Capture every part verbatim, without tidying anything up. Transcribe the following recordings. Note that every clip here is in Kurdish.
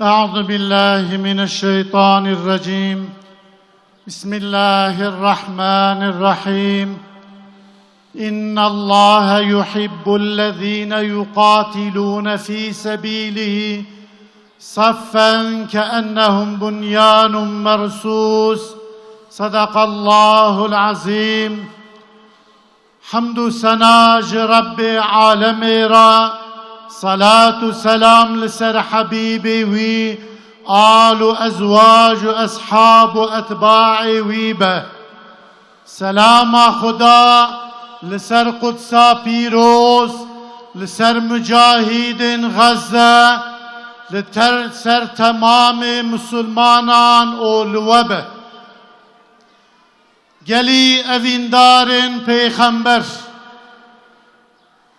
أعوذ بالله من الشيطان الرجيم. بسم الله الرحمن الرحيم. إن الله يحب الذين يقاتلون في سبيله صفا كأنهم بنيان مرصوص. صدق الله العظيم. Hemd û sena ji Rebbê alemê re, salat û selam li ser Hebîbê wî, al û ezwac û eshab û etbaê wî be. Selama Xuda li ser Qudsa pîroz, li ser mucahîdên Xezze, li ter-, ser temamê misilmanan û li we be. Gelî evîndarên pêxember,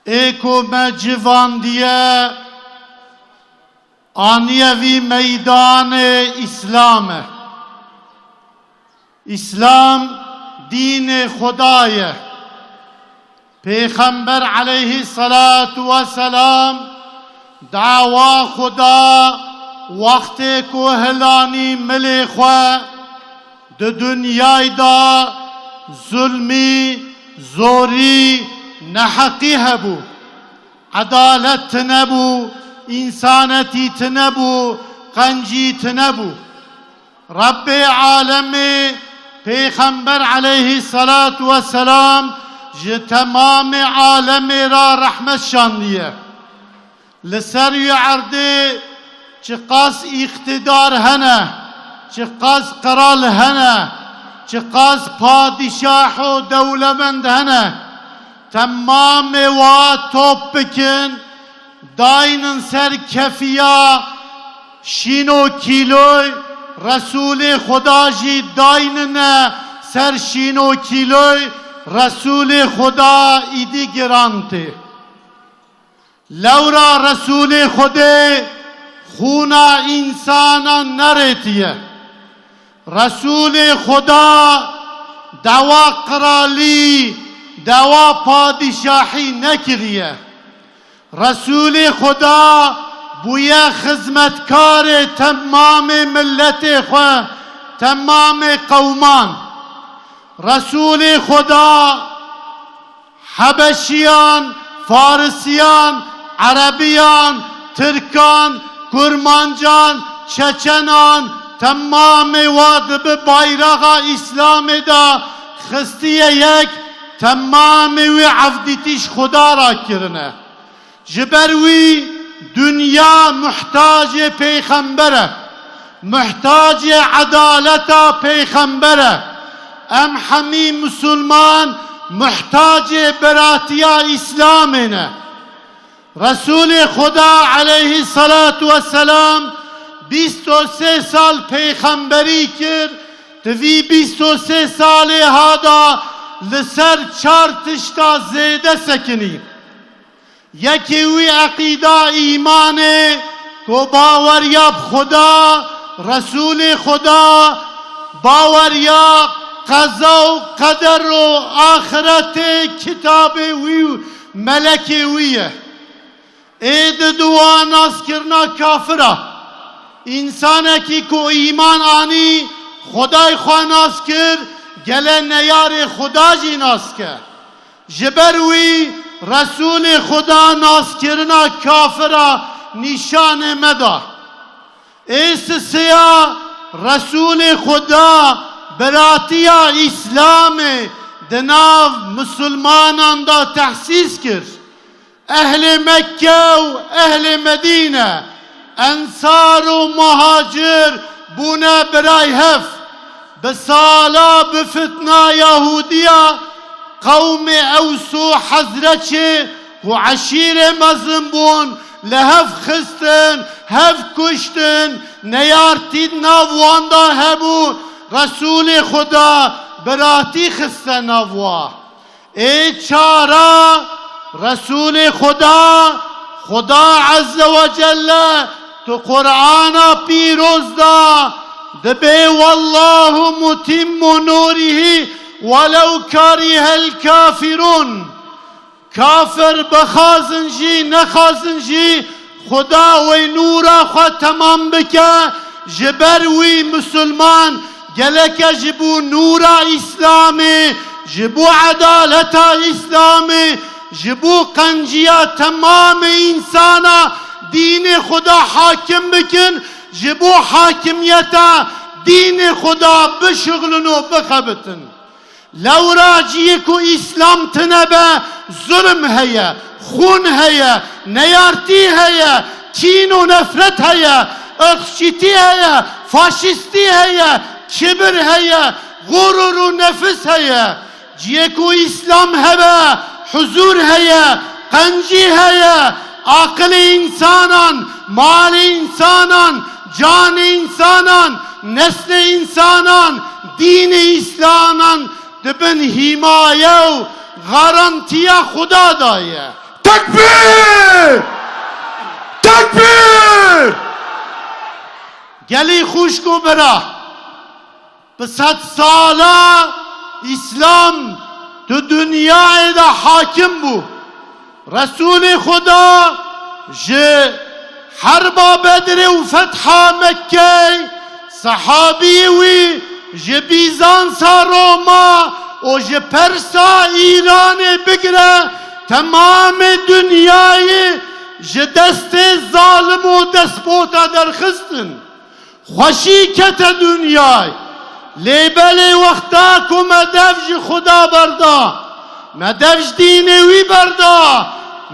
ê ku me civandiye, aniye vî meydanê Îslam e. Îslam dînê Xuda ye. Pêxember aleyhisselatu vesselam dawa Xuda wextê ku hilanî milê xwe di dinyayda zulmî, zorî, neheqî hebû. Edalet tine bû, însanetî tine bû, qencî tine bû. Rebbê alemê Pêxember aleyhisselatu vesselam ji temamê alemê re rehmet şandiye. Li ser wî erdê çiqas îqtidar hene, çiqas qral hene, çiqas padîşah û dewlemend hene, temamê wa top bikin, daynin ser kefiya şîn û kîloy, Resûlê Xuda jî daynine ser şîn û kîloy, Resûlê Xuda îdî giran tê. Lewra Resûlê Xwedê xûna însanan nerêtiye. Resûlê Xweda dawa qiralî, dawa padîşahî nekiriye. Resûlê Xweda bûye xizmetkarê temamê miletê xwe, temamê qewman. Resûlê Xweda Hebeşiyan, Farisiyan, Erebiyan, Tirkan, Kurmancan, Çeçenan, temamê wa di bi bayraxa Îslamê de xistiye yek, temamê wî evdîtî ji Xuda re kirine. Ji ber wî dinya muhtacê pêxember e, muhtacê edaleta pêxember e. Em hemî misilman muhtacê biratiya Îslamê ne. Resûlê Xuda aleyhisselatu vesselam bîst û sê sal pêxemberî kir, di vî bîst û sê salê ha da li ser çar tişta zêde sekinî. Yekê wî eqîda, îmanê, ku baweriya bi Xuda, Resûlê Xuda, baweriya qeza û qeder û axiretê, kitabê wî û melekê wî ye. Ê di dua naskirina kafira. Însanekî ku îman anî, Xwedayê xwe nas kir, gele neyarê Xuda jî nas ke. Ji ber wî Resûlê Xuda naskirina kafira nîşanê me da. Ê sisiya Resûlê Xuda biratiya Îslamê di nav misilmanan de tehsîs kir. Ehlê Mekke û ehlê Medîne, ensar û muhacir bûne birayê hev. Bi sala bi fitna Yahûdiya qewmê Ews û Hezrecê ku eşîrê mezin bûn, li hev xistin, hev kuştin, neyartî di nav wan de hebû, Resûlê Xuda biratî xiste nav wa. Ê çara Resûlê Xuda, Xuda Azze ve Celle tu Qur'ana pîroz da dibê: "Wallahu mutimmu nurihi welew karihel kafirun." Kafir bixwazin jî, nexwazin jî, Xuda wê nûra xwe temam bike, ji ber wî misilman geleke ji bo nûra Îslamê, ji bo edaleta Îslamê, ji bo qenciya temamê însana dînê Xuda hakim bikin, ji bo hakimiyeta dînê Xuda bişixulin û bixebitin. Lewra ciyê ku Îslam tine be, zulm heye, xûn heye, neyartî heye, kîn û nefret heye, irqçîtî heye, faşîstî heye, kibir heye, xurur û nefis heye. Ciyê ku Îslam hebe, huzur heye, qencî heye, aqilê însanan, malê însanan, canê însanan, neslê însanan, dînê Îslaman di bin hîmaye û garantiya Xuda de ye. Tekbîr! Tekbîr! Gelî xwişk û bira, bi sed sala Îslam di dinyayê de hakim bû. Resûlê Xuda ji herba Bedrê û fetha Mekkeyê, sehabiyê wî ji Bîzansa Roma û ji Persa Îranê bigire, temamê dinyayê ji destê zalim û despota derxistin. Xweşî kete dinyayê. Lê belê wexta ku me dev ji Xuda berda, me dev ji dînê wî berda,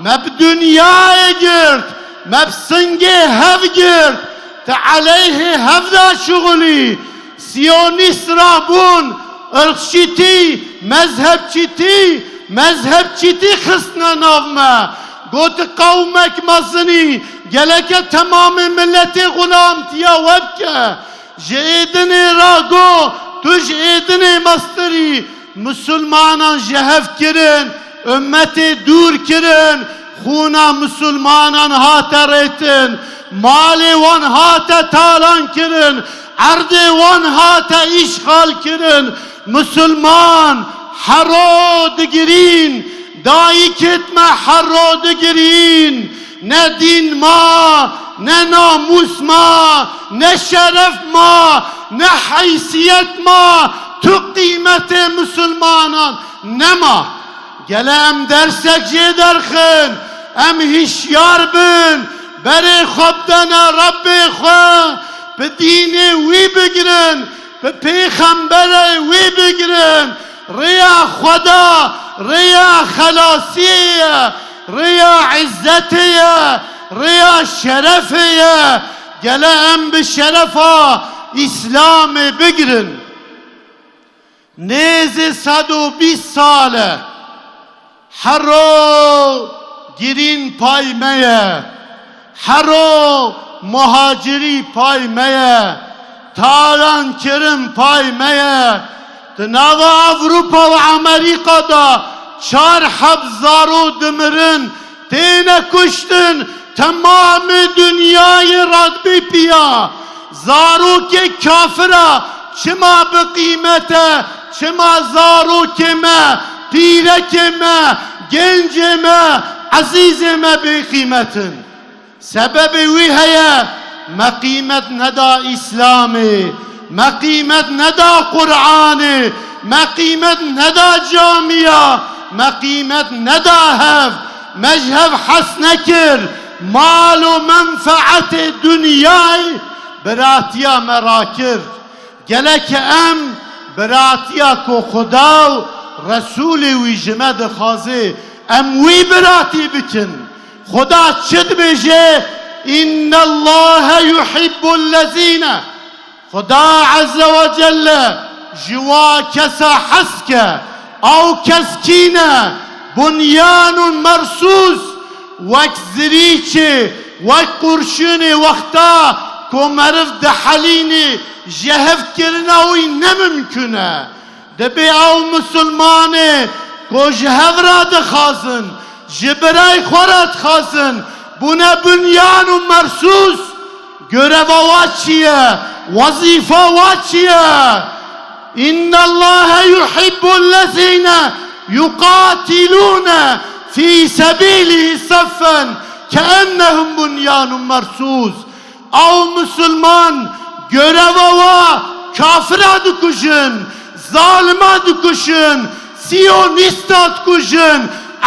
me bi dinyayê girt, me bi singê hev girt, tu eleyhê hev de şixulî, siyonîst rabûn, irqçîtî, mezhebçîtî, mezhebçîtî xistine nav me. Got, qewmek mezinî, geleke temamê miletê xulamtiya we bike. Ji êdinê ra got, tu ji êdinê mestir î. Misilmanan ji hev kirin, ummetê dûr kirin, xûna misilmanan hate rêtin, malê wan hate talan kirin, erdê wan hate îşxal kirin. Misilman hero digirîn, dayikêt me hero digirîn. Ne dîn ma, ne namûs ma, ne şeref ma, ne heysiyet ma, tu qîmetê misilmanan nema. Gele em dersek jê derxin, em hişyar bin, berê xwe bidene Rebbê xwe, bi dînê wî bigirin, bi pêxemberê wî bigirin. Rêya Xweda, rêya xelasiyê ye, rêya izzetê ye, rêya şerefê ye. Gele em bi şerefa Îslamê bigirin. Nêzî sed û bîst sal e. Hero girîn pay me ye. Hero muhacirî pay me ye. Talan kirin pay me ye. Di nava Ewropa û Amerîka de çar heb zaro dimirin, têne kuştin, temamê dinyayê radibî piya. Zarokê kafira çima bi qîmet e, çima zarokê me, pîrekê me, gencê me, ezîzê me bêqîmet in? Sebebê wî heye, me qîmet neda Îslamê, me qîmet neda Qur'anê, me qîmet neda camiya, me qîmet neda hev, me ji hev hez nekir, mal û menfeetê dinyayê biratiya me rakir. Gelek em biratiya ku Xuda û Resûlê wî ji me dixwaze, em wî biratî bikin. Xuda çi dibêje? "Innallaha yuhibbul lezîne." Xuda Azze ve Celle ji wa kesa hez ke, ew kes kî ne? Bunyanun mersûs, wek zirîçê, wek qurşûnê wexta ku meriv dihelînê ji hev kirina wî ne mimkun e. Dibê ew misilmanê ku ji hev re dixwazin, ji birayê xwe re dixwazin, bûne bunyanun mersûs. Göreva wa çi ye? Wezîfa wa çi ye? "Innallaha yuhibbul lezîne yuqatilûne fî sebîlihî seffen." Keennehum bunyanun mersûs. Ew misilman göreva wa kafira dikujin, zalima dikujin, siyonîsta dikujin,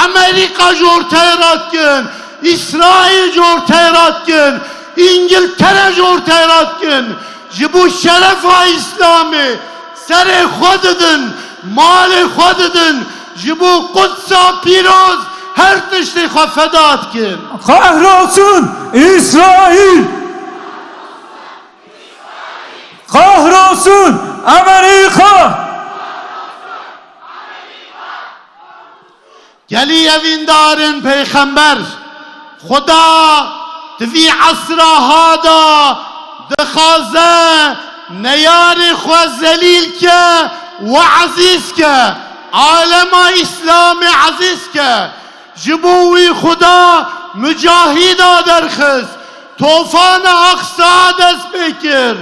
Amerîka ji ortayê radikin, Îsraîl ji ortayê radikin, Îngiltere ji ortayê radikin. Ji bo şerefa Îslamê serê xwe didin, malê xwe didin, ji bo Qudsa pîroz her tiştê xwe feda dikin. Kahrolsun İsrail! Kahrolsun Amerika! Gelî evîndarên pêxember, Xuda di vî esra ha de dixwaze neyarê xwe zelîl ke û ezîz ke, alema Îslamê ezîz ke. Ji bo wî Xuda mucahîda derxist, tofana Aqsa dest pê kir,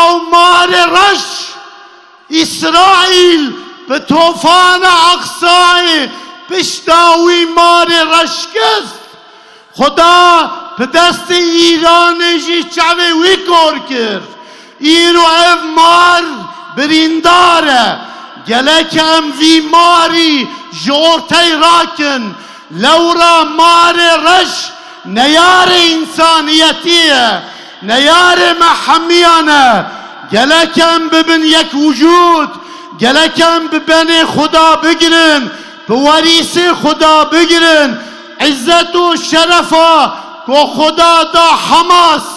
ew marê reş. Îsraîl bi tofana Aqsayê pişta wî marê reşkist. Xuda bi destê Îranê jî çavê wî kor kir. Îro ev mar birîndar e. Gelek em vî marî ji ortey rakin. Lewra marê reş neyarê însaniyetî ye, neyarê me hemiyan e. Gelek em bibin yek wicûd, gelek em bi benê Xuda bigirin, bi werîsê Xuda bigirin. Îzzet û şerefa ku Xuda da Hamas,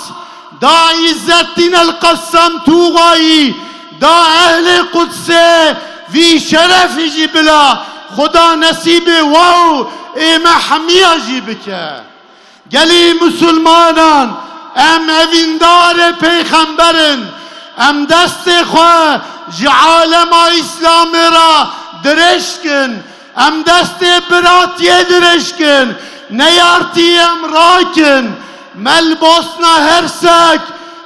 da Îzzeddîn el-Qessam Tuğayî, da ehlê Qudsê, vî şerefî jî bila Xuda nesîbê we û ê me hemiya jî bike. Gelî misilmanan, em evîndarê pêxember in, em destê xwe ji alema Îslamê re dirêj kin, em destê biratiyê dirêj kin, neyartî em rakin. Me li Bosna Hersek,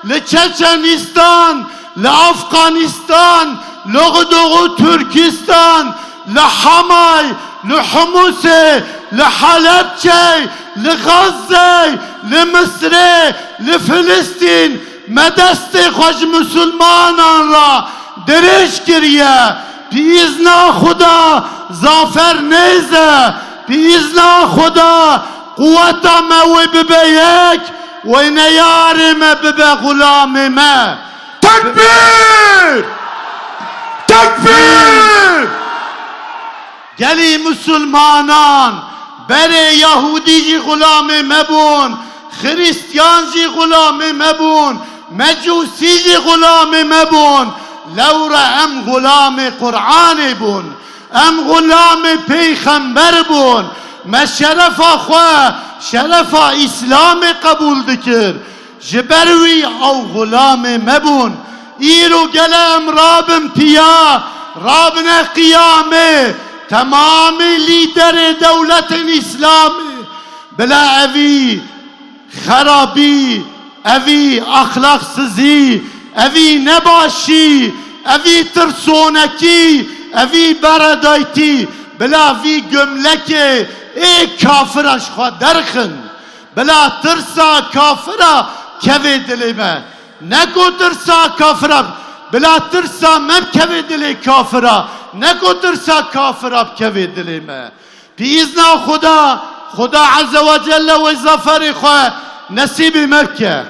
li Çeçenîstan, li Afganîstan, li Xidoxu Tirkistan, li Hamay, li Humusê, li Helebçey, li Xazzey, li Misrê, li Filistîn, me destê xwe ji misilmanan re dirêj kiriye. Bi îzna Xuda zafer nêz e. Bi îzna Xuda quweta me wê bibe yek, wê neyarê me bibe xulamê me. Tekbîr! Tekbîr! Gelî misilmanan berê Yahûdî jî xulamê me bûn, Xiristiyan jî xulamê me bûn, Mecûsî jî xulamê me bûn. Lewra em xulamê Qur'anê bûn. Em xulamê pêxember bûn. Me şerefa xwe, şerefa Îslamê qebûl dikir. Ji ber wî ew xulamê me bûn. Îro gele em rabin piya, rabine qiyamê, temamê lîderê dewletên Îslamê. Bila evî xerabî, evî axlaqsizî, evî nebaşî, evî tirsonekî, evî beredaytî, bila vî gumlekê ê kafira ji xwe derxin. Bila tirsa kafira kevê dilê me. Ne ku tirsa kafira, bila tirsa me bikevê dilê kafira. Ne ku tirsa kafira bikevê dilê me. Bi îzna Xuda, Xuda Azze ve Celle wê zaferê xwe nesîbê me bike.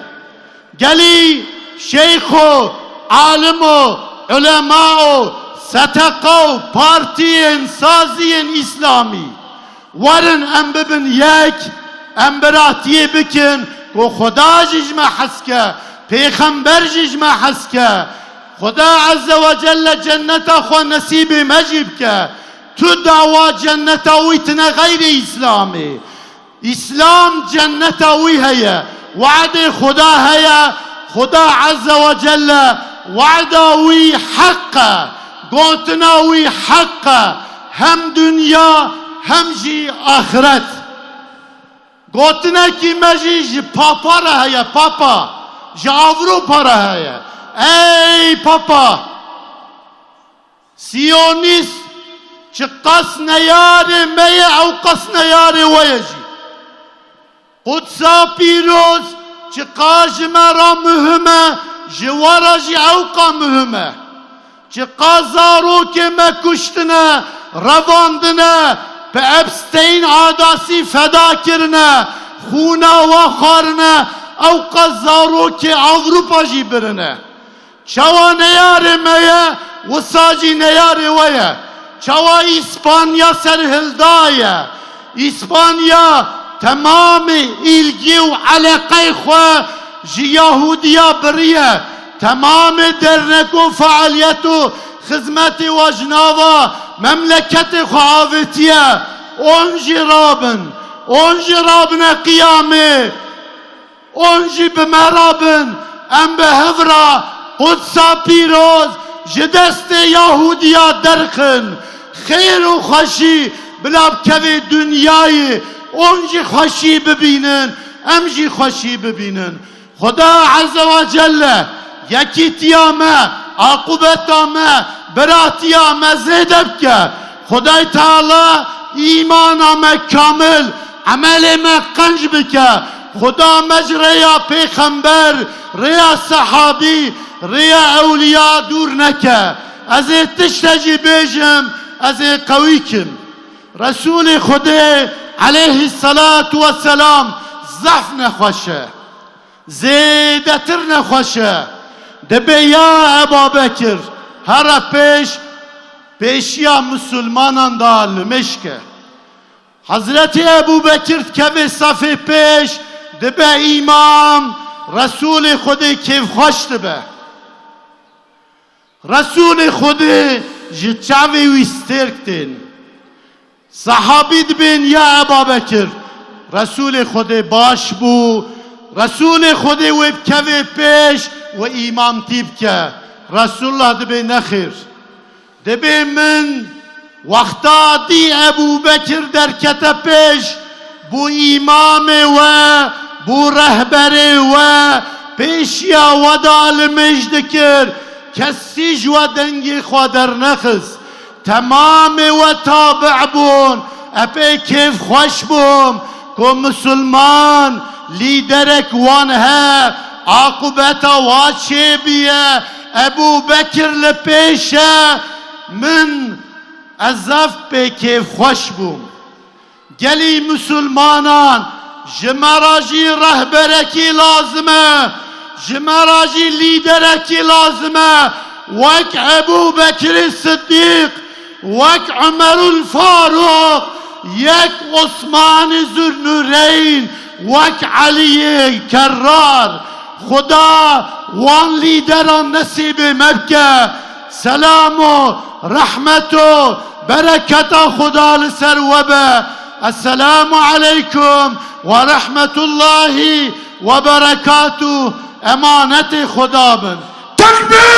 Gelî şeyxo, alimo, ulemao, seteqao, partiyên, saziyên Îslamî. Werin em bibin yek, em biratiyê bikin ku Xuda jî ji me hez ke, pêxember jî ji me hez ke. Xuda Azze ve Celle cenneta xwe nesîbê me jî bike. Tu dawa cenneta wî tine xeyrê Îslamê. Îslam cenneta wî heye. We'dê Xuda heye. Xuda Azze ve Celle we'da wî heq e. Gotina wî heq e. Hem dinya hem jî axiret. Gotinekî me jî ji Papa re heye, Papa. Ji Ewropa re heye. Ey Papa! Siyonîst çiqas neyarê me ye, ew qas neyarê we ye jî. Qudsa pîroz çiqa ji me re muhim e, ji we re jî ewqa muhim e. Çiqa zarokê me kuştine, revandine, bi Epstein adasî feda kirine, xûna we xwarine, ewqa zarokê Ewropa jî birine. Çawa neyarê me ye, wisa jî neyarê we ye. Çawa Îspanya serhilda ye. Îspanya temamê îlgî û eleqey xwe ji Yahudiya biriye. Temamê dernek û fealiyet û xizmetê we ji nava memleketê xwe avêtiye. On jî rabin. On jî rabine qiyamê. On jî bi me re bin, em bi hev re Qudsa pîroz ji destê Yahudiya derxin. Xêr û xweşî bila bikevê dinyayê. On jî xweşî bibînin, em jî xweşî bibînin. Xuda Azze ve Celle yekîtiya me, aqubeta me, biratiya me zêde bike. Xwedayê Teala îmana me kamil, emelê me qenc bike. Xuda me ji rêya pêxember, rêya sehabî, rêya ewliya dûr neke. Ez ê tişte jî bêjim, ez ê qewî kim. Resûlê Xwedê aleyhisselatu vesselam zehf nexweş e. Zêdetir nexweş e. Dibê ya Eba Bekir here pêş, pêşiya misilmanan da limêj ke. Hezretî Ebû Bekir dikeve sefê pêş, dibe îmam, Resûlê Xwedê kêfxweş dibe. Resûlê Xwedê ji çavê wî stêrk tên. Sehabî dibên ya Eba Bekir, Resûlê Xwedê baş bû, Resûlê Xwedê wê bikevê pêş û îmamtî bike. Resulullah dibê nexêr. Dibê min wexta dî Ebû Bekir derkete pêş, bû îmamê we, bû rehberê we, pêşiya we da limêj dikir, kesî ji we dengê xwe dernexist. Temamê we tabi bûn, epê kêfxweş bûm ku misilman lîderek wan he, aqubeta wa çêbiye, Ebû Bekir li pêş e, min ez zaf pê kêfxweş bûm. Gelî misilmanan, ji me re jî rehberekî lazim e, ji me re jî lîderekî lazim e, wek Ebû Bekirî Siddîq, wek Umerul Farûq, yek Osmanî Zûnnûreyn, wek Eliyê Kerrar. Xuda wan lîderan nesîbê me bike. Selam û rehmet û bereketa Xuda li ser we be. Esselamu aleykum ve rahmetullahi ve berekatuh. Emanetê Xuda bin. Tekbîr!